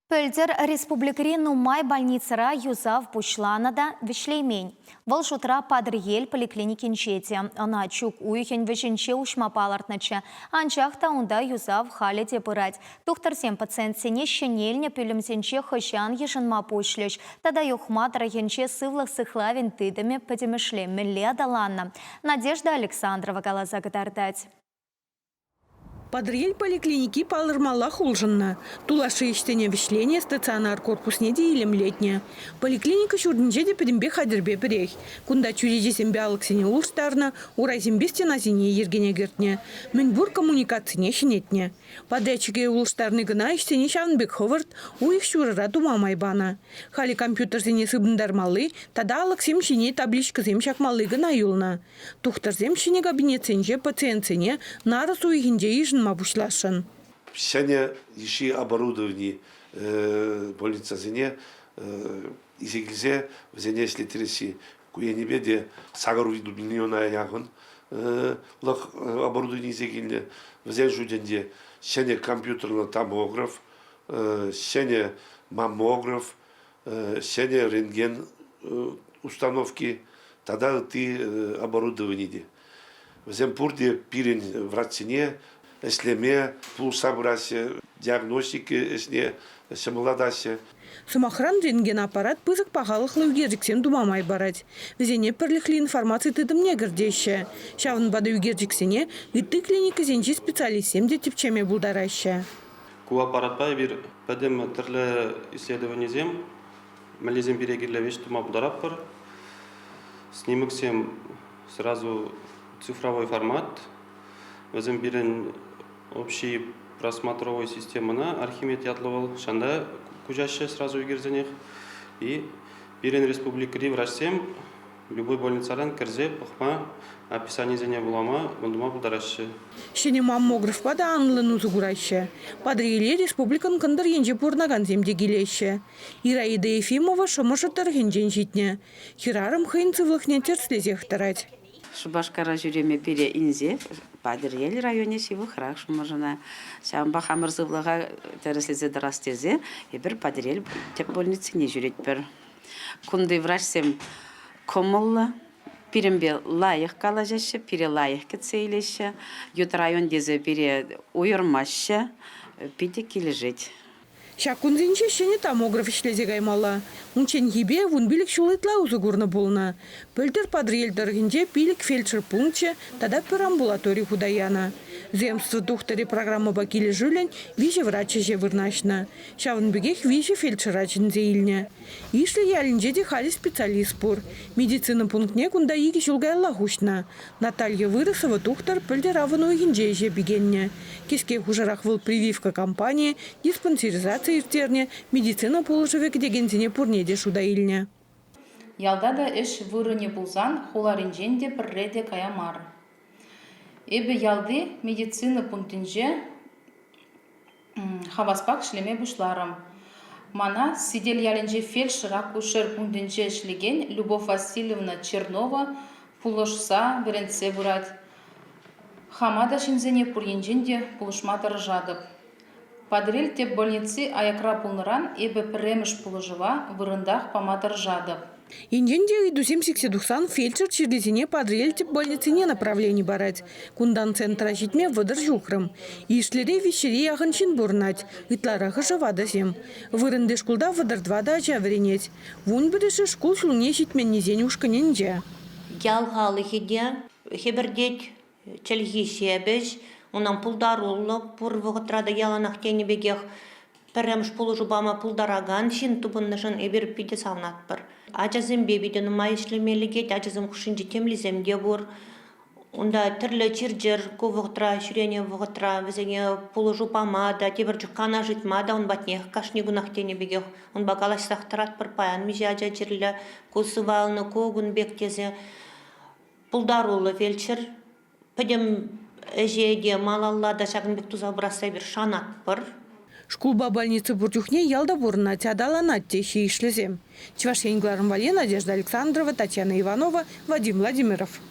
Пӗлтӗр республикӑри нумай больницӑра юсав пуҫланӑ та вӗҫлеймен. Вӑл шутра Патӑрьел поликлиникинче те. Ӑна чӳк уйӑхӗн вӗҫӗнче уҫма палӑртнӑччӗ. Анчах та унта юсав халӗ те пырать. Тухтӑрсем пациентсене ҫӗнелнӗ пӳлӗмсенче хӑҫан йышӑнма пуҫлӗҫ тата Юхма тӑрӑхӗнче сывлӑх сыхлавӗн тытӑмӗ пӗтӗмӗшле мӗнле аталаннӑ? Надежда Александрова каласа кӑтартать. Патӑрьел поликлиники палӑрмаллах улшӑннӑ. Тулашри ӗҫсене вӗҫленӗ, стационар корпусне те илемлетнӗ. Поликлиника ҫуртӗнче те пӗтӗмпех хатӗрпе пӗрех. Кунта чӳречесемпе алӑксене улӑштарнӑ, урайсемпе стенасене йӗркене кӗртнӗ. Мӗнпур коммуникацине ҫӗнетнӗ. Подрядчике улӑштарни кӑна ӗҫсене ҫавӑн пек хӑвӑрт, уйӑх ҫурӑра тума май панӑ. Халӗ компьютерсене сыпӑнтармалли тата алӑксем ҫине табличкӑсем ҫакмалли кӑна юлнӑ. Тухтӑрсем ҫӗнӗ кабинетсенче пациентсене нарӑс уйӑхӗнче йышӑнма пуҫласшӑн. Ҫӗнӗ йышши оборудовани больницӑсене илсе килсе вӗсене ӗҫлеттересси. Ку енӗпе те 8 миллиона яхӑн лӑх оборудовани илсе килнӗ. Вӗсен шутӗнче ҫӗнӗ компьютерлӑ томограф, ҫӗнӗ маммограф, ҫӗнӗ рентген установки тата ытти оборудовани те. Вӗсем пурте пирӗн врачсене ӗҫлеме пулӑшса пыраҫҫӗ, диагностика ӗҫне ҫӑмӑллатаҫҫӗ. Сӑмахран, рентген-аппарат пысӑк пахалӑхлӑ ӳкерчӗксем тума май парать. Вӗсене пӗрлӗхлӗ информаци тытӑмне кӗртеҫҫӗ. Ҫавӑнпа та ӳкерчӗксене ытти клиникӑсенчи специалистсем те тӗпчеме пултараҫҫӗ. Ку аппаратпа эпир пӗтӗм тӗрлӗ исследованисем, мӗнлисем пире кирлӗ веҫ тума пултаратпӑр. Снимоксем сразу цифровой формат. Вӗсем пирӗн общий просмотровой системӑна Архимед ятлӑ вӑл, ҫанта куҫаҫҫӗ сразу ӳкерсенех. И пирӗн республикӑри врачсем любой больницаран кӗрсе пӑхма, описанисене вулама, тума пултараҫҫӗ. Ҫӗнӗ маммографпа та анлӑн усӑ кураҫҫӗ. Патӑрьеле республикӑн кӑнтӑр енче пурӑнакансем те килеҫҫӗ. Ираида Ефимова Шӑмӑршӑ тӑрӑхӗнчен ҫитнӗ. Хӗрарӑм хӑйӗн сывлӑхне тӗрӗслесех тӑрать. Шупашкара ҫӳреме пире инҫе, Патӑрьел районӗ ҫывӑхрах Шӑмӑршӑна. Ҫавӑнпа хамӑр сывлӑха тӗрӗслесе тӑрас тесе эпир Патӑрьел тӗп больницине ҫӳретпӗр. Кунти врачсем кӑмӑллӑ, пирӗнпе лайӑх калаҫаҫҫӗ, пире лайӑх кӗтсе илеҫҫӗ. Ют район тесе пире уйӑрмаҫҫӗ. Питӗ килӗшет. Ҫак кунсенче ҫӗнӗ томограф ӗҫлесе каймалла. Унчченхипе 15 ҫул ытла усӑ курнӑ пулнӑ. Пӗлтӗр Патӑрьел тӑрӑхӗнче пилӗк фельдшер пункчӗ тата пӗр амбулатори хута янӑ. Земство тухтӑрӗ программӑпа килӗшӳллӗн виҫӗ врач ӗҫе вырнаҫнӑ. Ҫавӑн пекех виҫӗ фельдшера чӗнсе илнӗ. Ишлӗ ялӗнче те халӗ специалист пур. Медицина пунктне кунта икӗ ҫул каяллах уҫнӑ. Наталья Выросова тухтӑр пӗлтӗр авӑн уйӑхӗнче ӗҫе пикеннӗ. Кӗске хушӑрах вӑл прививка кампанийӗ, диспансеризаци ирттернӗ, медицина пулӑшӑвӗ кӗтекенсене пурне те шута илнӗ. Ялта та ӗҫ вырӑнӗ пулсан хуларинчен те пӗрре те кая мар. Эпӗ ялти медицина пунктӗнче хаваспах ӗҫлеме пуҫларӑм. Мана Сител ялӗнчи фельдшер-акушер пунктӗнче ӗҫлекен Любовь Васильевна Чернова пулӑшса вӗрентсе пырать. Хама та ҫынсене пур енчен те пулӑшма тӑрӑшатӑп. Патӑрьел тӗп больници аякра пулнӑран эпӗ пӗрремӗш пулӑшӑва вырӑнтах пама тӑрӑшатӑп. Енчен те ыйтусем сиксе тухсан фельдшер чирлисене Патӑрьел тӗп больницине направлени парать. Кунтан центра ҫитме 30 ҫухрӑм. Ишлӗре виҫҫӗре яхӑн ҫын пурӑнать, ытларахӑшӗ ватӑсем. Вырӑнти шкулта 34 ача вӗренет. Вунпӗрӗшӗ шкул ҫулне ҫитменнисен ушкӑнӗнче. Ял халӑхӗ те хӗпӗртет, чӗлхи ҫепӗҫ, унӑн пултаруллӑ пур вӑхӑтра та яланах тенӗ пекех пӗрремӗш пулӑшу пама пултаракан ҫын тупӑннӑшӑн эпир питӗ савӑнатпӑр. Ачасемпе питӗ нумай ӗҫлеме лекет, ачасем хушшинче темлисем те пур. Унта тӗрлӗ чир-чӗр ку вӑхӑтра, ҫӳренӗ вӑхӑтра вӗсене пулӑшу пама та, тепӗр чух канаш ыйтма та ун патнех кашни кунах тенӗ пекех унпа калаҫсах тӑратпӑр. Паян миҫе ача чирлӗ, ку сывалнӑ, ку кун пек тесе. Пултаруллӑ фельдшер пӗтӗм ӗҫе те малалла та ҫакӑн пек туса пырасса эпир шанатпӑр. Шкулпа больница пур чухне ялта пурӑнать, аталанать теҫҫӗ ишлӗсем. Чӑваш Ен кӑларӑм валли Надежда Александрова, Татьяна Иванова, Вадим Владимиров.